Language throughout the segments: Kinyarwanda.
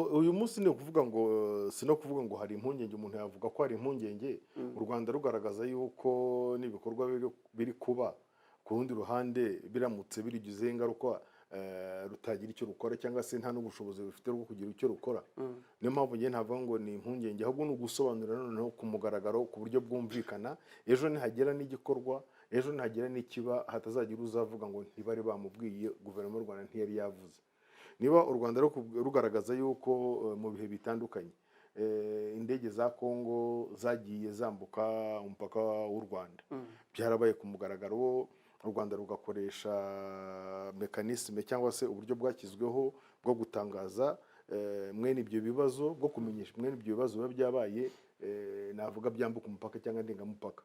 Uyu munsi ni ukuvuga ngo, si no kuvuga ngo hari impungenge, umuntu yavuga ko hari impungenge u Rwanda rugaragaza yuko n'ibikorwa biri kuba ku rundi ruhande, biramutse birigizeho ingaruka, rutagira icyo rukora cyangwa se nta n'ubushobozi rufite bwo kugira icyo rukora. Niyo mpamvu ngiye ntavuga ngo ni impungenge, ahubwo ni ugusobanurira noneho ku mugaragaro, ku buryo bwumvikana, ejo nihagira n'igikorwa, ejo nihagira n'ikiba, hatazagira uzavuga ngo ntibari bamubwiye, guverinoma y'u Rwanda ntiyari yavuze. Niba u Rwanda rugaragaza yuko mu bihe bitandukanye indege za Kongo zagiye zambuka umupaka w'u Rwanda, byarabaye ku mugaragaro, u Rwanda rugakoresha mécanisme cyangwa se uburyo bwashyizweho bwo gutangaza mwene ibyo bibazo, bwo kumenyesha mwene ibyo bibazo biba byabaye, navuga byambuka umupaka cyangwa ndengamupaka,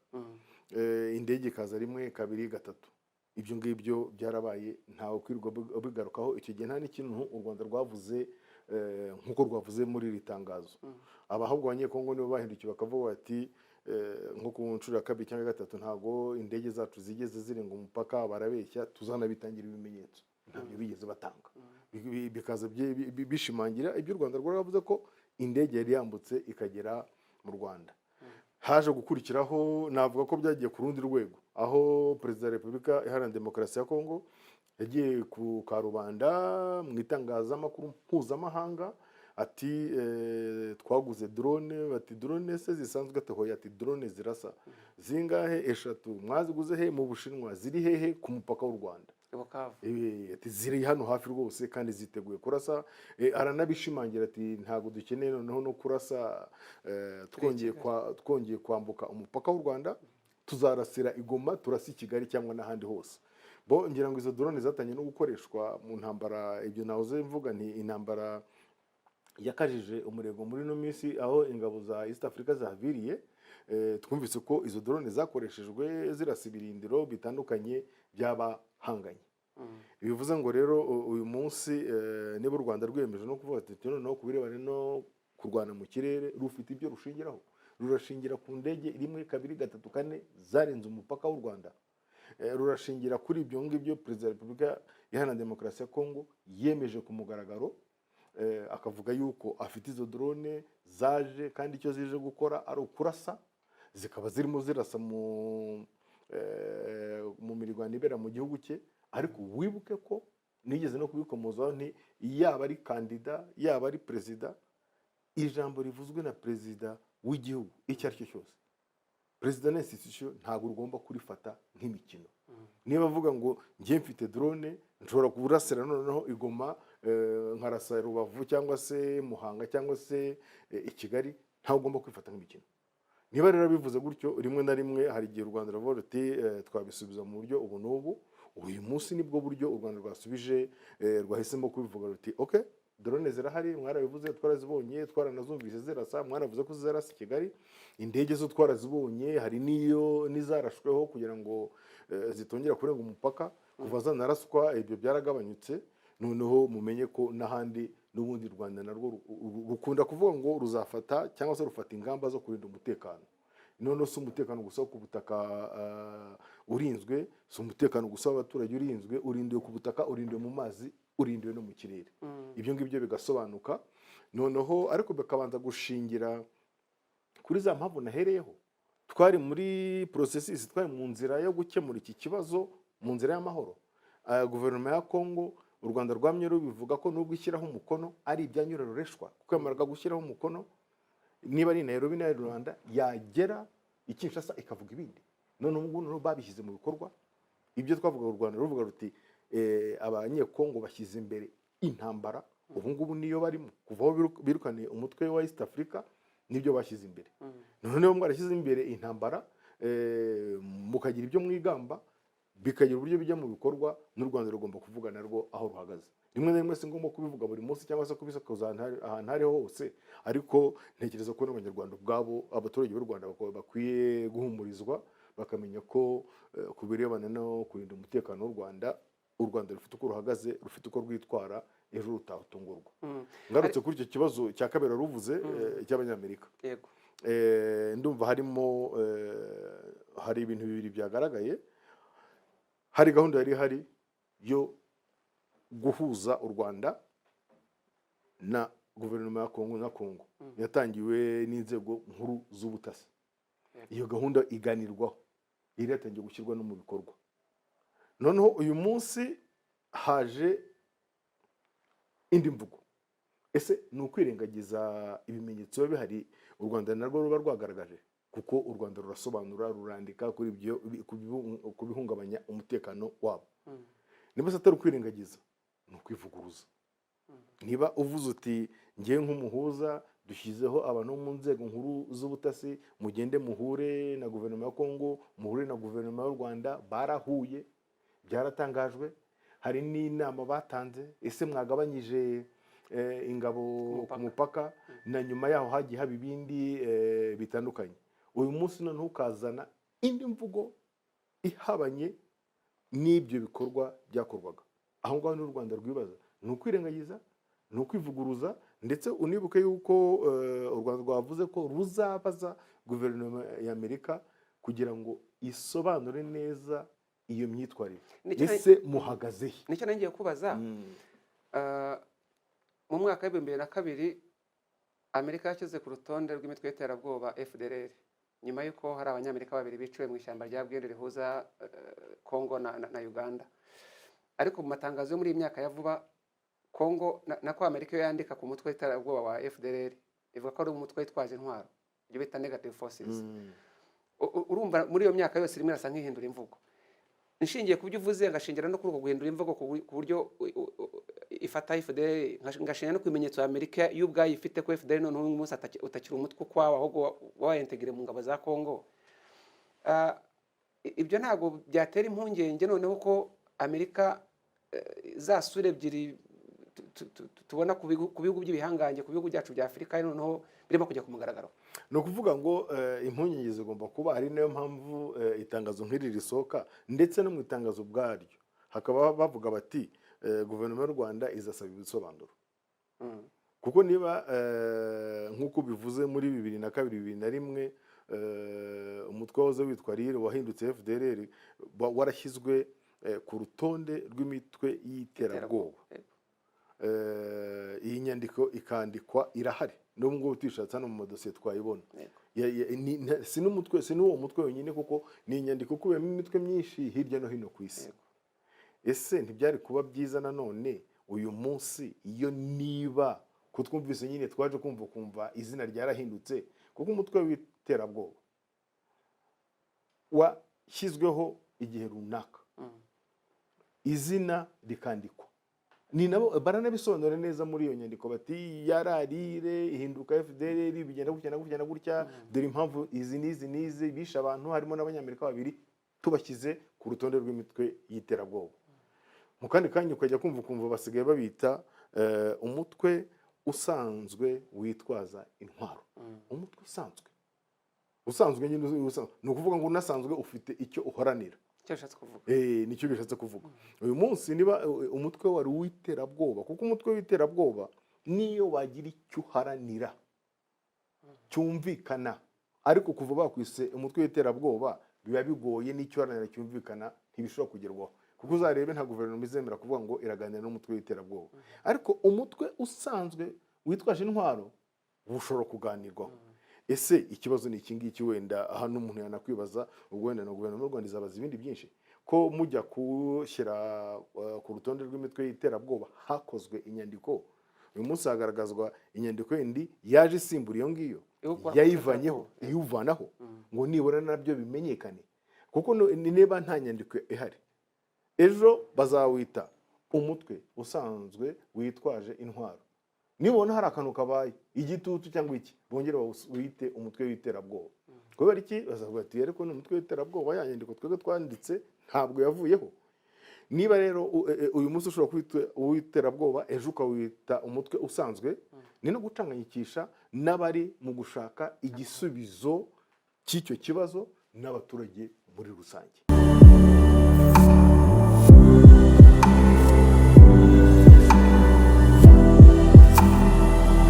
indege ikaza rimwe, kabiri, gatatu, ibyo ngibyo byarabaye, ntawe kwirirwa bigarukaho. Icyo gihe nta n'ikintu u Rwanda rwavuze nk'uko rwavuze muri iri tangazo. Aba ahubwo Abanyekongo nibo bahindukiye bakavuga bati nko ku nshuro ya kabiri cyangwa gatatu, ntabwo indege zacu zigeze zirenga umupaka, barabeshya, tuzanabitangira ibimenyetso. Ntabyo bigeze batanga. Bikaza bishimangira ibyo u Rwanda rwavuze ko indege yari yambutse ikagera mu Rwanda. Haje gukurikiraho, navuga ko byagiye ku rundi rwego, aho Perezida wa Repubulika Iharanira Demokarasi ya Kongo yagiye ku karubanda mu itangazamakuru mpuzamahanga ati twaguze drone. Bati drone se zisanzwe? Ati hoya, ati drone zirasa. Zingahe? Eshatu. Mwaziguze he? Mu Bushinwa. Ziri hehe? Ku mupaka w'u Rwanda. I Bukavu. Ati ziri hano hafi rwose kandi ziteguye kurasa. Aranabishimangira ati ntabwo dukeneye noneho no kurasa, twongeye kwambuka umupaka w'u Rwanda, tuzarasira i Goma, turasa i Kigali cyangwa n'ahandi hose. Bo ngira ngo izo drone zatangiye no gukoreshwa mu ntambara, ibyo nahoze mvuga nti intambara yakajije umurego muri ino minsi aho ingabo za East Africa zahaviriye. Twumvise ko izo drone zakoreshejwe zirasa ibirindiro bitandukanye by'abahanganye. Bivuze ngo rero uyu munsi, niba u Rwanda rwiyemeje no kuvuga ati noneho ku birebana no kurwana mu kirere, rufite ibyo rushingiraho, rurashingira ku ndege rimwe, kabiri, gatatu, kane zarenze umupaka w'u Rwanda. Rurashingira kuri ibyo ngibyo Perezida wa Repubulika Iharanira Demokarasi ya Kongo yemeje ku mugaragaro, akavuga yuko afite izo drone zaje kandi icyo zije gukora ari ukurasa, zikaba zirimo zirasa mu mirwano ibera mu gihugu cye. Ariko wibuke ko nigeze no kubikomozaho nti yaba ari kandida, yaba ari perezida, ijambo rivuzwe na perezida w'igihugu icyo ari cyo cyose, perezida na institution, ntabwo ugomba kurifata nk'imikino. Niba avuga ngo njye mfite drone, nshobora kurasira noneho i Goma, nkarasa Rubavu cyangwa se Muhanga cyangwa se i Kigali, ntabwo ugomba kwifata nk'imikino. Niba rero bivuze gutyo, rimwe na rimwe hari igihe u Rwanda ruvuga ruti twabisubiza mu buryo ubu n'ubu. Uyu munsi nibwo buryo u Rwanda rwasubije, rwahisemo kubivuga ruti ok, drone zirahari, mwarabivuze, twarazibonye, twaranazumvise zirasa, mwaravuze ko zirasa i Kigali, indege zo twarazibonye, hari n'iyo n'izarashweho kugira ngo zitongera kurenga umupaka. Kuva zanaraswa ibyo byaragabanyutse. Noneho mumenye ko n'ahandi n'ubundi u Rwanda narwo rukunda kuvuga ngo ruzafata cyangwa se rufata ingamba zo kurinda umutekano. Noneho si umutekano gusa wo ku butaka urinzwe, si umutekano gusa w'abaturage urinzwe, urindiwe ku butaka, urindiwe mu mazi, urindiwe no mu kirere. Ibyo ngibyo bigasobanuka noneho, ariko bikabanza gushingira kuri za mpamvu nahereyeho. Twari muri processus, twari mu nzira yo gukemura iki kibazo mu nzira y'amahoro. Guverinoma ya Kongo, u Rwanda rwamye rubivuga ko nubwo ishyiraho umukono ari ibya nyirarureshwa, kuko yamaraga gushyiraho umukono, niba ari Nairobi na Rwanda, yagera i Kinshasa ikavuga ibindi. None ubu ngubu noneho babishyize mu bikorwa ibyo twavuga. U Rwanda ruvuga ruti Abanyekongo bashyize imbere intambara, ubu ngubu niyo barimo kuva aho birukaniye umutwe wa East Africa, nibyo bashyize imbere. Noneho mwarashyize imbere intambara, mukagira ibyo mwigamba, bikagira uburyo bijya mu bikorwa, n'u Rwanda rugomba kuvuga narwo aho ruhagaze. Rimwe na rimwe si ngombwa kubivuga buri munsi cyangwa se kubisakuza ahantu aho ariho hose, ariko ntekereza ko n'Abanyarwanda ubwabo, abaturage b'u Rwanda bakwiye guhumurizwa, bakamenya ko ku birebana no kurinda umutekano w'u Rwanda, u Rwanda rufite uko ruhagaze, rufite uko rwitwara, ejo rutatungurwa. Ngarutse kuri icyo kibazo cya kabiri ruvuze, cy'Abanyamerika, ndumva harimo hari ibintu bibiri byagaragaye. Hari gahunda yari ihari yo guhuza u Rwanda na guverinoma ya Kongo na Kongo yatangiwe n'inzego nkuru z'ubutasi. Iyo gahunda iganirwaho, iri yatangiye gushyirwa no mu bikorwa. Noneho uyu munsi haje indi mvugo. Ese ni ukwirengagiza ibimenyetso biba bihari, u Rwanda narwo ruba rwagaragaje? Kuko u Rwanda rurasobanura, rurandika kuri ibyo, ku bihungabanya umutekano wabo. Niba se atari ukwirengagiza, ni ukwivuguruza. Niba uvuze uti: "Ngewe nk'umuhuza dushyizeho abantu bo mu nzego nkuru z'ubutasi, mugende muhure na guverinoma ya Kongo, muhure na guverinoma y'u Rwanda," barahuye, byaratangajwe, hari n'inama batanze. Ese mwagabanyije ingabo ku mupaka. mupaka? Na nyuma yaho hagiye haba ibindi bitandukanye. Uyu munsi noneho ukazana indi mvugo ihabanye n'ibyo bikorwa byakorwaga aho ngaho. Ni u Rwanda rwibaza: ni ukwirengagiza, ni ukwivuguruza? Ndetse unibuke yuko u Rwanda rwavuze ko ruzabaza guverinoma ya Amerika kugira ngo isobanure neza iyo myitwarire. Ese muhagaze he? Nicyo ngiye kubaza. Mu mwaka wa 2002 Amerika yashyize ku rutonde rw'imitwe y'iterabwoba FDLR, nyuma y'uko hari Abanyamerika babiri biciwe mu ishyamba rya Bwende rihuza Congo na Uganda. Ariko mu matangazo yo muri iyi myaka ya vuba, Congo nako Amerika iyo yandika ku mutwe w'iterabwoba wa FDLR, ivuga ko ari umutwe witwaje intwaro, ibyo bita negative forces. Urumva muri iyo myaka yose irimo irasa nk'ihindura imvugo. Nshingiye ku byo uvuze, ngashingira no kuri uko guhindura imvugo ku buryo ifata FDLR, ngashingira no ku bimenyetso Amerika yo ubwayo ifite ko FDLR noneho uyu munsi utakiri umutwe ukwawo, ahubwo wayintegire mu ngabo za Congo. Ibyo ntabwo byatera impungenge noneho ko Amerika, za sura ebyiri tubona ku bihugu by'ibihangange, ku bihugu byacu bya Afurika, noneho birimo kujya ku mugaragaro? Ni ukuvuga ngo impungenge zigomba kuba ari nayo mpamvu itangazo nk'iri risohoka. Ndetse no mu itangazo ubwaryo hakaba bavuga bati: "Guverinoma y'u Rwanda izasaba ibisobanuro." Kuko niba nk'uko bivuze, muri 2002, 2001, umutwe wahoze witwa RIR wahindutse FDLR warashyizwe ku rutonde rw'imitwe y'iterabwoba, iyi nyandiko ikandikwa, irahari n'ubu ngubu, tuyishatse hano mu madosiye twayibona. Si n'umutwe, si n'uwo mutwe wenyine, kuko ni inyandiko ikubiyemo imitwe myinshi hirya no hino ku isi. Ese ntibyari kuba byiza nanone uyu munsi iyo niba ko twumvise nyine, twaje kumva izina ryarahindutse? Kuko umutwe w'iterabwoba washyizweho igihe runaka, izina rikandikwa, ni nabo baranabisobanura neza muri iyo nyandiko bati: "Yararire ihinduka FDLR, bigenda gutya na gutya na gutya, dore impamvu izi n'izi n'izi, bishe abantu harimo n'Abanyamerika babiri, tubashyize ku rutonde rw'imitwe y'iterabwoba." Mu kandi kanya ukajya kumva ukumva basigaye babita umutwe usanzwe witwaza intwaro. Umutwe usanzwe nyine usanzwe, ni ukuvuga ngo unasanzwe ufite icyo uharanira. Icyo bishatse kuvuga. Nicyo bishatse kuvuga. Uyu munsi niba umutwe wari uw'iterabwoba, kuko umutwe w'iterabwoba niyo wagira icyo uharanira cyumvikana, ariko kuva bakwise umutwe w'iterabwoba biba bigoye, n'icyo uharanira cyumvikana ntibishobora kugerwaho, kuko uzarebe nta guverinoma izemera kuvuga ngo iraganira n'umutwe w'iterabwoba. Ariko umutwe usanzwe witwaje intwaro bushobora kuganirwaho. Ese ikibazo ni iki ngiki? Wenda hano umuntu yanakwibaza, ubwo wenda na guverinoma y'u Rwanda izabaza ibindi byinshi, ko mujya kuwushyira ku rutonde rw'imitwe y'iterabwoba hakozwe inyandiko, uyu munsi hagaragazwa inyandiko yindi yaje isimbura iyo ngiyo Iwukura ku yayivanyeho, iterabwoba. iwuvanaho, ngo nibura nabyo bimenyekane? Kuko niba nta nyandiko ihari, ejo bazawita umutwe usanzwe witwaje intwaro, nibona hari akantu kabaye igitutu cyangwa iki, bongere bawite umutwe w'iterabwoba. Kubera iki? Bazavuga ati: "Ariko ni umutwe w'iterabwoba, ya nyandiko twebwe twanditse ntabwo yavuyeho." Niba rero uyu munsi ushobora kwita uw'iterabwoba, ejo ukawita umutwe usanzwe, ni no gucanganyikisha n'abari mu gushaka igisubizo cy'icyo kibazo n'abaturage muri rusange.